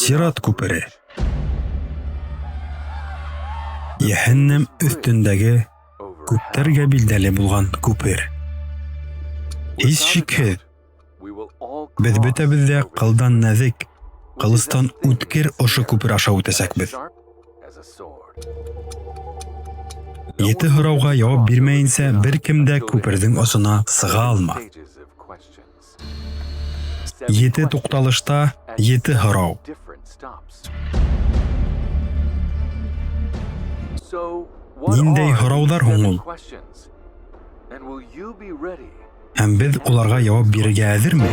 Сират күпере. Йәһәннәм өҫтөндәге күптәргә билдәле булған күпер. Һис шикһеҙ, беҙ бөтәбеҙ ҙә ҡылдан нәҙек, ҡылыстан үткер ошо күпер аша үтәсәкбеҙ. Ете һорауға яуап бирмәйенсә бер кем дә күперҙең осона сыға алмаҫ. Ете туҡталышта ете һорау. Ниндәй һорауҙар һуң ул? Һәм беҙ уларға яуап бирергә әҙерме?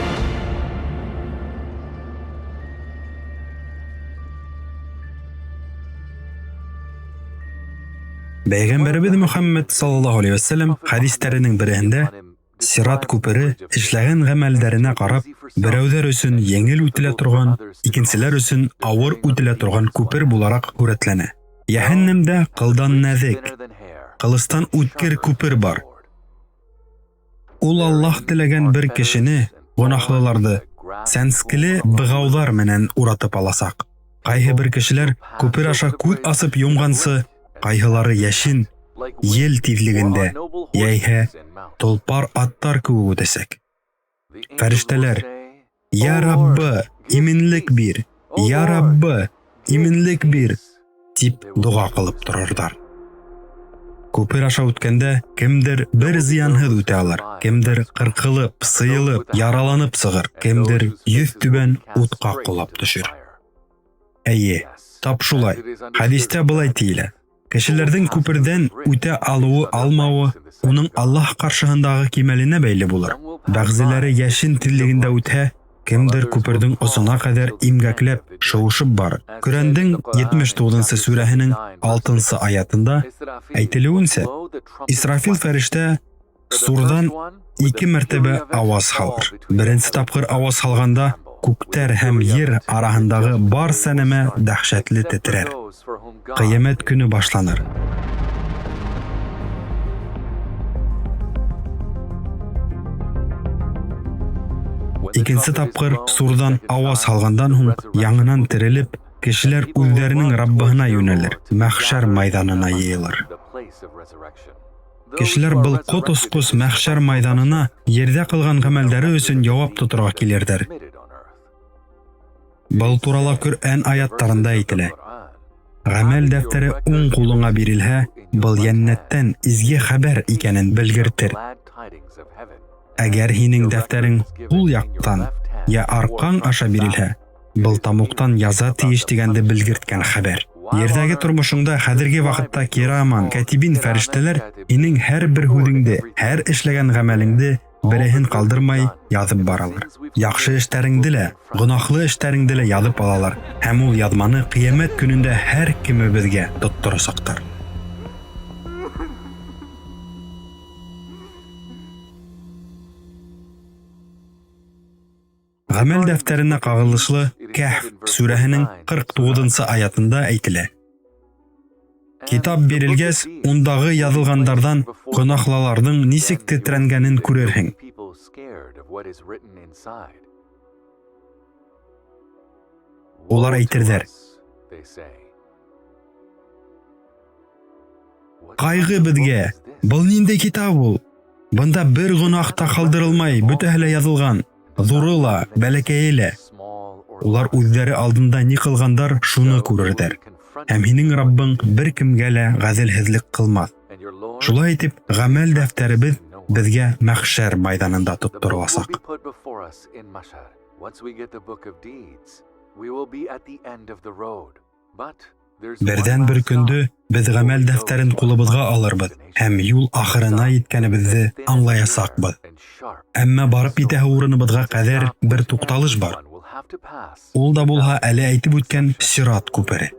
Бәйғәмбәребеҙ Мөхәммәд саллаллаһу алейһи вәсәләм хәдистәренең береһендә Сират күпере эшләгән гамәлдәренә карап, берәүҙәр өсөн еңел үтелә торган, икенселәр өсөн авыр үтелә торган күпер булараҡ һүрәтләнә. Йәһәннәмдә кылдан нәҙек, кылыстан үткер күпер бар. Ул Аллаһ теләгән бер кешене, гөнаһлыларҙы, сәнскеле бығауҙар менән уратып аласаҡ. Ҡайһы бер кешеләр күпер аша күҙ асып йомғансы, ҡайһылары йәшен, ел тиҙлегендә, йәиһә толпар аттар кеүек үтәсәк. Фәрештәләр: "Я Раббы, иминлек бир! Я Раббы, иминлек бир!" дип дога кылып торордар. Күпер аша үткәндә кемдер бер зыянһыҙ үтә алыр, кемдер ҡырҡылып, сыйылып, яраланып сығыр, кемдер йөҙ түбән утҡа ҡолап төшөр. Әйе, тап шулай. Хәдистә былай тиелә: Кешеләрҙең күперҙән үтә алыуы алмауы уның Аллаһ ҡаршыһындағы кимәленә бәйле булыр. Бәғзеләре йәшен тиҙлегендә үтһә, кемдер күперҙең осона ҡәҙәр имгәкләп, шыуышып барыр. Коръәндең 79 нсы сүрәһенең 6 нсы аятында әйтелеүенсә, Исрафил фәрештә Сурдан ике мәртәбә аваз һалыр. Беренсе тапҡыр аваз һалғанда, күктәр һәм ер араһындағы барса нәмә дәһшәтле тетрәр. Ҡыямәт көнө башланыр. Икенсе тапҡыр сурдан аваз һалғандан һуң, яңынан терелеп, кешеләр үҙҙәренең Раббыһына йүнәлер, мәхшәр майҙанына йыйылыр. Кешеләр был ҡот осҡос мәхшәр майҙанына ерҙә ҡылған ғәмәлдәре өсөн яуап тоторға килерҙәр. Был турала Көръән аяттарында әйтелә. Ғәмәл дәфтәре уң ҡулыңа бирелһә, был йәннәттән изге хәбәр икәнен белгертер. Әгәр һинең дәфтәрең һул яҡтан йә арҡаң аша бирелһә, Был тамуҡтан яза тейеш тигәнде белгерткән хәбәр. Ерҙәге тормошоңда хәҙерге ваҡытта кираман, кәтибин фәрештәләр һинең һәр бер һүҙеңде, һәр эшләгән ғәмәлеңде береһен ҡалдырмай яҙып баралар. Яҡшы эштәреңде лә, гонаһлы эштәреңде лә яҙып алалар һәм ул яҙманы ҡиәмәт көнөндә һәр кемебеҙгә тотторасаҡтар. Гамәл дәфтәренә кагылышлы Кәһф сүрәһенең 49 нчы аятында әйтелә. Китап бирелгәс, ундагы язылгандардан гөнаһлаларның ничек тетрәнгәнен күрерһең. Улар әйтерҙәр: Ҡайғы беҙгә! Был ниндәй китап ул? Бында бер гонаһ та ҡалдырылмай, бөтәһе лә яҙылған, ҙуры ла, бәләкәйе лә. Улар үҙҙәре алдында ни ҡылғандар, шуны күрерҙәр. Һәм һинең Раббың бер кемгә лә ғәҙелһеҙлек ҡылмаҫ. Шулай итеп, ғәмәл дәфтәребеҙ беҙгә мәхшәр майҙанында тоттороласаҡ. Берҙән-бер көндө беҙ ғәмәл дәфтәрен ҡулыбыҙға алырбыҙ һәм юл ахырына еткәнебеҙҙе аңлаясаҡбыҙ. Әммә барып етәһе урыныбыҙға ҡәҙәр бер туҡталыш бар. Ул да булһа әле әйтеп үткән Сират күпере.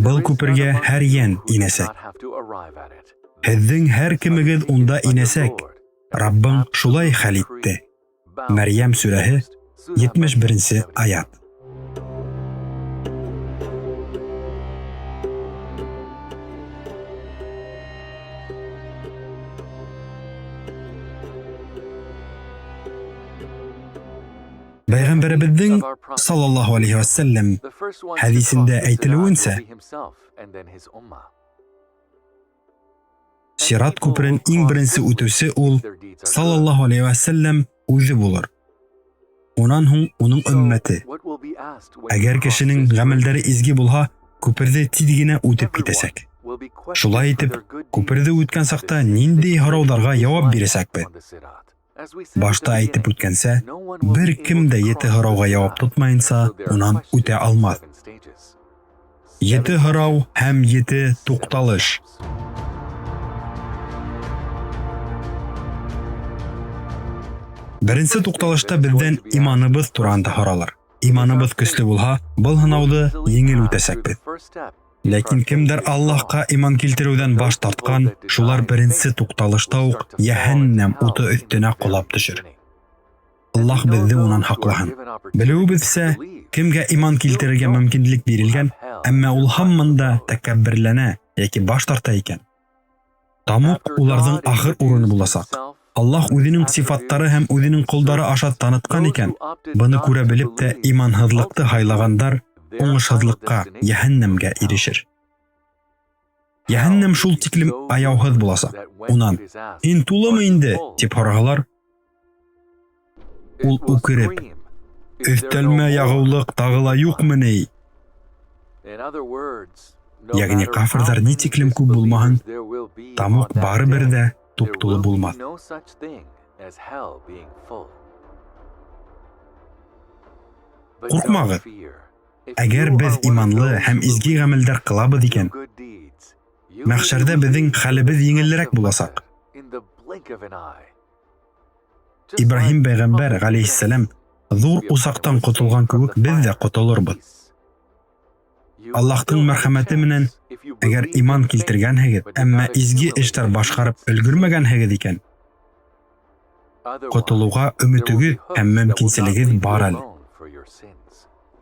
Был күпергә һәр йән инәсәк. Һеҙҙең һәр кемегеҙ унда инәсәк. Раббың шулай хәл итте. Мәрйәм сүрәһе, 71 нче аят. Пәйғәмбәребеҙҙең саллаллаһу алейһи вә сәлләм хәдисендә әйтелеүенсә, Сират күперен иң беренсе үтеүсе ул саллаллаһу алейһи вә сәлләм үҙе булыр. Унан һуң уның өммәте. Әгәр кешенең ғәмәлдәре изге булһа, күперҙе тиҙ генә үтеп китәсәк. Шулай итеп, күперҙе үткән саҡта ниндәй һорауҙарға яуап бирәсәкбеҙ? Башта әйтеп үткәнсә, бер кем дә ете һорауға яуап тотмайынса унан үтә алмаҫ. Ете һорау һәм ете туҡталыш. Беренсе туҡталышта беҙҙән иманыбыҙ тураһында һоралыр. Иманыбыҙ көслө булһа, был һынауҙы еңел үтәсәкбеҙ. Ләкин кемдәр Аллаһҡа иман килтереүҙән баш тартҡан, шулар беренсе туҡталышта уҡ йәһәннәм уты өҫтөнә ҡолап төшөр. Аллаһ беҙҙе унан һаҡлаһын. Белеүебеҙсә, кемгә иман килтерергә мөмкинлек бирелгән, әммә ул һаман да тәкәбберләнә йәки баш тарта икән, тамуҡ уларҙың ахыр урыны буласаҡ. Аллаһ үҙенең сифаттары һәм үҙенең ҡолдары аша танытҡан икән, быны күрә белеп тә иманһыҙлыҡты һайлағандар уңышһыҙлыҡҡа, йәһәннәмгә ирешер. Йәһәннәм шул тиклем аяуһыҙ буласаҡ. Унан, Һин тулымы инде? тип һораһалар, ул үкереп, Өҫтәлмә яғыулыҡ тағы ла юҡмы ни? Ягъни кафирҙар ни тиклем күп булмаһын, тамуҡ барыбер ҙә туп-тулы булмаҫ. Ҡурҡмағыҙ. Әгәр беҙ иманлы һәм изге ғәмәлдәр ҡылабыҙ икән, мәхшәрҙә беҙҙең хәлебеҙ еңелерәк буласаҡ. Ибраһим пәйғәмбәр ғәләйһиссәләм ҙур усаҡтан ҡотолған кеүек беҙ ҙә ҡотолорбоҙ. Аллаһтың мәрхәмәте менән, әгәр иман килтергәнһегеҙ, әммә изге эштәр башҡарып өлгөрмәгәнһегеҙ икән, ҡотолоуға өмөтөгөҙ һәм мөмкинселегеҙ бар әле.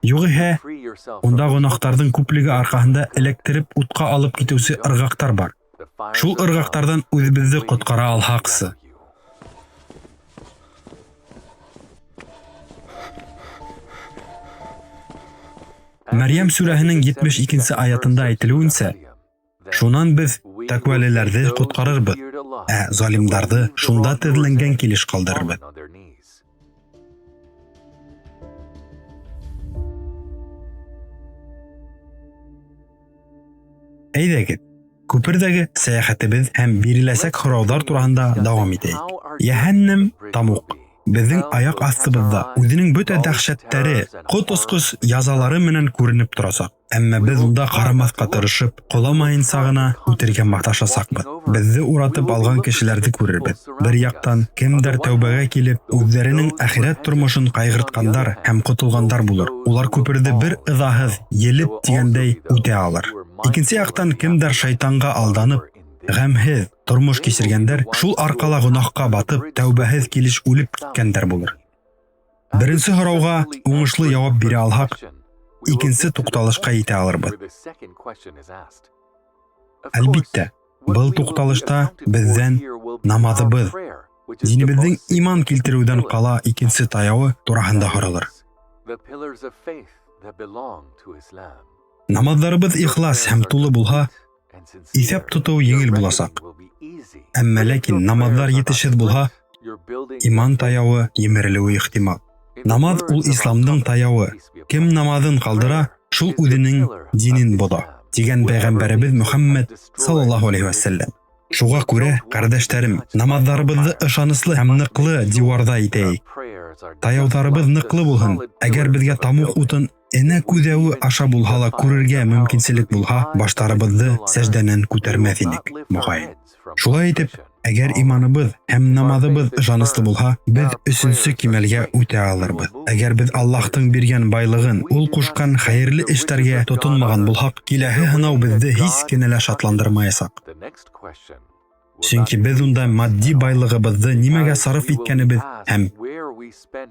Юғиһә, унда гонаһтарҙың күплеге арҡаһында эләктереп утҡа алып китеүсе ырғаҡтар бар. Шул ырғаҡтарҙан үҙебеҙҙе ҡотҡара алһаҡсы. Мәрйәм сүрәһенең 72 нсе аятында әйтелеүенсә, шунан беҙ тәҡүәлеләрҙе ҡотҡарырбыҙ, ә залимдарҙы шунда теҙләнгән килеш ҡалдырырбыҙ. Әйҙәгеҙ, күперҙәге сәйәхәтебеҙ һәм биреләсәк һорауҙар тураһында дауам итәйек. Йәһәннәм тамуҡ беҙҙең аяҡ аҫтыбыҙҙа үҙенең бөтә дәһшәттәре, ҡот осҡос язалары менән күренеп торасаҡ. Әммә беҙ унда ҡарамаҫҡа тырышып, ҡоламайынса ғына үтергә маташасаҡбыҙ. Беҙҙе уратып алған кешеләрҙе күрербеҙ. Бер яҡтан, кемдәр тәүбәгә килеп, үҙҙәренең әхирәт тормошон ҡайғыртҡандар һәм ҡотолғандар булыр. Улар күперҙе бер ыҙаһыҙ, елеп тигәндәй, үтә алыр. Икенсе яҡтан, кемдәр шайтанға алданып, ғәмһеҙ тормош кисергәндәр, шул арҡала гонаһҡа батып, тәүбәһеҙ килеш үлеп киткәндәр булыр. Беренсе һорауға уңышлы яуап бирә алһаҡ, икенсе туҡталышҡа етә алырбыҙ. Әлбиттә, был туҡталышта беҙҙән намаҙыбыҙ, динебеҙҙең иман килтереүҙән ҡала икенсе таяуы тураһында һоралыр. Намаҙҙарыбыҙ ихлас һәм тулы булһа, Иҫәп тотоу еңел буласаҡ. Әммә ләкин намаҙҙар етешһеҙ булһа, иман таяуы емерелеүе ихтимал. Намаҙ ул исламдың таяуы. Кем намаҙын ҡалдыра, шул үҙенең динен боҙа, тигән пәйғәмбәребеҙ Мөхәммәд саллаллаһу алейһи вәсәлләм. Шуға күрә, ҡәрҙәштәрем, намаҙҙарыбыҙҙы ышаныслы һәм ныҡлы диуарҙа итәйек. Таяуҙарыбыҙ ныҡлы булһын. Әгәр беҙгә тамуҡ утын Энә күҙәүе аша булһа ла күрергә мөмкинселек булһа, баштарыбыҙҙы сәждәнән күтәрмәҫ инек, мөғайын. Шулай итеп, әгәр иманыбыҙ һәм намаҙыбыҙ ышаныслы булһа, беҙ өсөнсө кимәлгә үтә алырбыҙ. Әгәр беҙ Аллаһтың биргән байлығын Ул ҡушҡан хәйерле эштәргә тотонмаған булһаҡ, киләһе һынау беҙҙе һис кенә лә шатландырмаясаҡ. Сөнки беҙ унда матди байлығыбыҙҙы нимәгә сарыф иткәнебеҙ һәм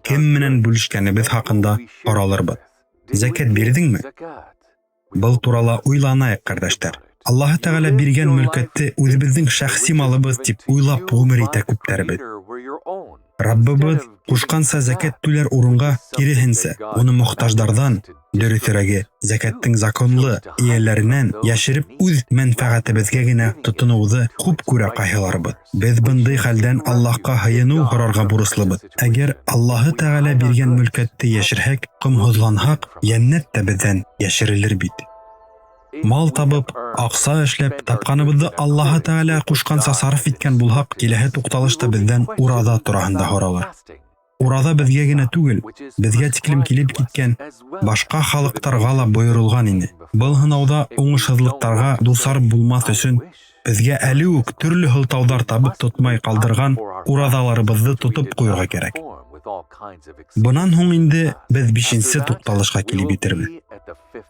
кем менән бүлешкәнебеҙ хаҡында һоралырбыҙ. Зәкәт бирҙеңме? Был турала уйланайыҡ, ҡәрҙәштәр. Аллаһы Тәғәлә биргән мөлкәтте үҙебеҙҙең шәхси малыбыҙ тип уйлап ғүмер итә күптәребеҙ. Раббыбыҙ ҡушҡанса зәкәт түләр урынға, киреһенсә, уны мохтаждарҙан, дөрөҫөрәге, зәкәттең законлы эйәләренән йәшереп үҙ мәнфәғәтебеҙгә генә тотоноуҙы хуп күрә ҡайһыларыбыҙ. Беҙ бындай хәлдән Аллаһҡа һыйыныу һорарға бурыслыбыҙ. Әгәр Аллаһы Тәғәлә биргән мөлкәтте йәшерһәк, ҡомһоҙланһаҡ, йәннәт тә беҙҙән йәшерелер бит. Мал табып, аҡса эшләп, тапҡаныбыҙҙы Аллаһы Тәғәлә ҡушҡанса сарыф иткән булһаҡ, киләһе туҡталышта беҙҙән ураҙа тураһында һоралыр. Ураҙа беҙгә генә түгел, беҙгә тиклем килеп киткән башҡа халыҡтарға ла бойоролған ине. Был һынауҙа уңышһыҙлыҡтарға дусар булмаҫ өсөн беҙгә әле үк төрлө һылтауҙар табып тотмай ҡалдырған ураҙаларыбыҙҙы тотоп ҡуйырға кәрәк. Бынан һуң инде беҙ бишенсе туҡталышҡа килеп етербеҙ.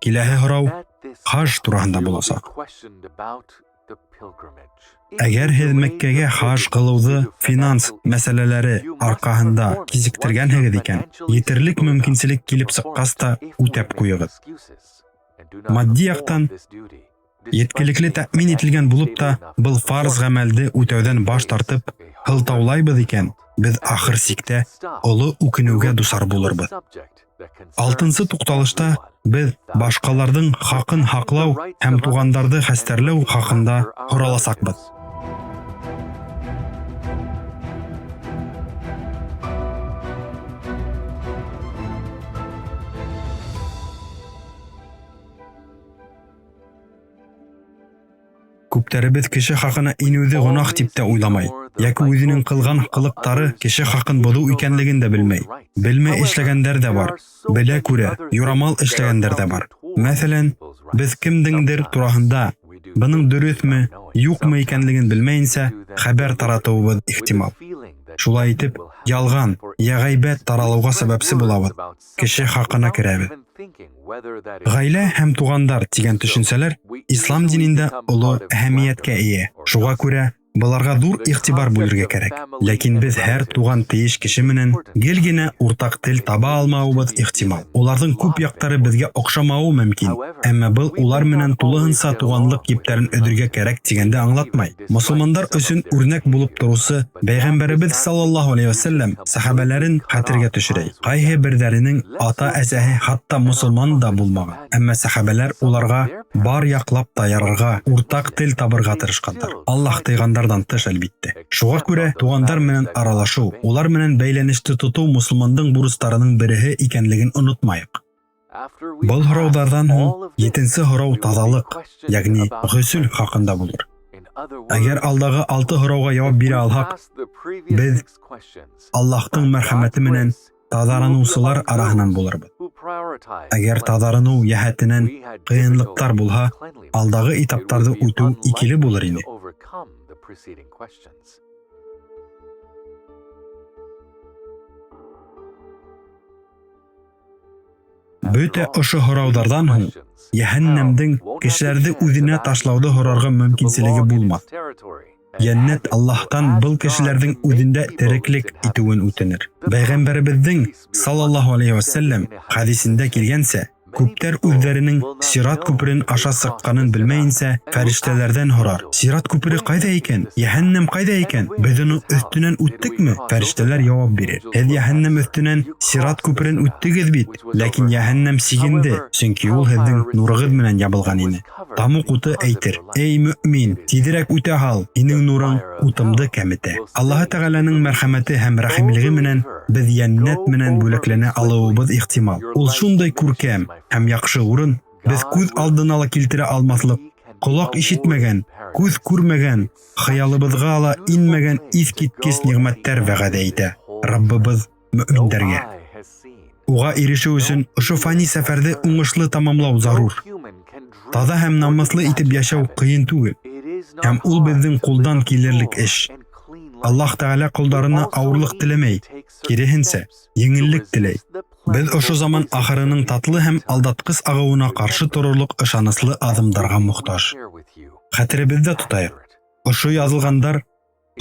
Киләһе һорау хаж тураһында буласаҡ. Әгәр һеҙ Мәккәгә хаж ҡылыуҙы финанс мәсьәләләре арҡаһында кисектергәнһегеҙ икән, етерлек мөмкинселек килеп сыҡҡас та үтәп ҡуйығыҙ. Матди яҡтан еткелекле тәьмин ителгән булып та, был фарз ғәмәлде үтәүҙән баш тартып, һылтаулайбыҙ икән, беҙ ахыр сиктә оло үкенеүгә дусар булырбыҙ. Алтынсы туҡталышта беҙ башҡаларҙың хаҡын һаҡлау һәм туғандарҙы хәстәрләү хаҡында һораласаҡбыҙ. Күптәребеҙ кеше хаҡына инеүҙе гонаһ тип тә уйламай, йәки үҙенең ҡылған ҡылыҡтары кеше хаҡын боҙоу икәнлеген дә белмәй. Белмәй эшләгәндәр ҙә бар, белә-күрә, юрамал эшләгәндәр дә бар. Мәҫәлән, беҙ кемдеңдер тураһында бының дөрөҫмө, юҡмы икәнлеген белмәйенсә хәбәр таратыуыбыҙ ихтимал. Шулай итеп, ялған йә ғәйбәт таралыуға сәбәпсе булабыҙ, кеше хаҡына керәбеҙ. Ғаилә һәм туғандар тигән төшөнсәләр ислам динендә оло әһәмиәткә эйә. Шуға күрә быларға ҙур иғтибар бүлергә кәрәк. Ләкин беҙ һәр туған тейеш кеше менән гел генә уртаҡ тел таба алмауыбыҙ ихтимал. Уларҙың күп яҡтары беҙгә оҡшамауы мөмкин, әммә был улар менән тулыһынса туғанлыҡ ептәрен өҙөргә кәрәк тигәнде аңлатмай. Мосолмандар өсөн үрнәк булып тороусы Пәйғәмбәребеҙ саллаллаһу алейһи вәсәлләм сәхәбәләрен хәтергә төшөрәйек. Ҡайһы берҙәренең ата-әсәһе хатта мосолман да булмаған, әммә сәхәбәләр уларға бар яҡлап та ярарға, уртаҡ тел табырға тырышҡандар. Аллаһ тыйғандарҙан тыш, әлбиттә. Шуға күрә туғандар менән аралашыу, улар менән бәйләнеште тотоу мосолмандың бурыстарының береһе икәнлеген онотмайыҡ. Был һорауҙарҙан һуң етенсе һорау таҙалыҡ, йәғни ғөсөл хаҡында булыр. Әгәр алдағы алты һорауға яуап бирә алһаҡ, беҙ Аллаһтың мәрхәмәте менән таҙарыныусылар араһынан булырбыҙ. Әгәр таҙарыныу йәһәтенән ҡыйынлыҡтар булһа, алдағы этаптарҙы үтеү икеле булыр ине. Бөтә ошо һорауҙарҙан һуң йәһәннәмдең кешеләрҙе үҙенә ташлауҙы һорарға мөмкинселеге булмаҫ. Йәннәт Аллаһтан был кешеләрҙең үҙендә тереклек итеүен үтенер. Пәйғәмбәребеҙҙең саллаллаһу алейһи вәсәлләм хәдисендә килгәнсә, күптәр үҙҙәренең сират күперен аша сыҡҡанын белмәйенсә фәрештәләрҙән һорар: "Сират күпере ҡайҙа икән? Йәһәннәм ҡайҙа икән? Беҙ уның өҫтөнән үттекме?" Фәрештәләр яуап бирер: "Һеҙ йәһәннәм өҫтөнән сират күперен үттегеҙ бит, ләкин йәһәннәм сигенде, сөнки ул һеҙҙең нурығыҙ менән ябылған ине." Тамуҡ уты әйтер: "Эй мөмин, тиҙерәк үтә һал, һинең нурың утымды кәметә." Аллаһы Тәғәләнең мәрхәмәте һәм рәхимлеге менән беҙ йәннәт менән бүләкләнә алыуыбыҙ ихтимал. Ул шундай күркәм һәм яҡшы урын, беҙ күҙ алдына ла килтерә алмаҫлыҡ, ҡолаҡ ишетмәгән, күҙ күрмәгән, хыялыбыҙға ла инмәгән иҫ киткес ниғмәттәр вәғәҙә итә Раббыбыҙ мөминдәргә. Уға ирешеү өсөн ошо фани сәфәрҙе уңышлы тамамлау зарур. Таҙа һәм намыҫлы итеп йәшәү ҡыйын түгел, һәм ул беҙҙең ҡулдан килерлек эш. Аллаһ Тәғәлә ҡолдарына ауырлыҡ теләмәй, киреһенсә, еңеллек теләй. Беҙ ошо заман ахырының татлы һәм алдатҡыс ағыуына ҡаршы торорлоҡ ышаныслы аҙымдарға мохтаж. Хәтеребеҙҙә тотайыҡ, ошо яҙылғандар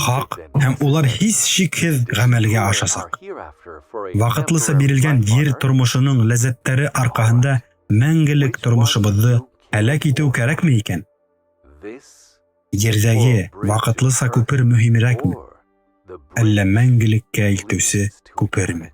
хаҡ һәм улар һис шикһеҙ ғәмәлгә ашасаҡ. Ваҡытлыса бирелгән ер тормошоноң ләззәттәре арҡаһында мәңгелек тормошобоҙҙо һәләк итеү кәрәкме икән? Ерҙәге ваҡытлыса күпер мөһимерәкме? әллә мәңгелеккә илтеүсе күперме?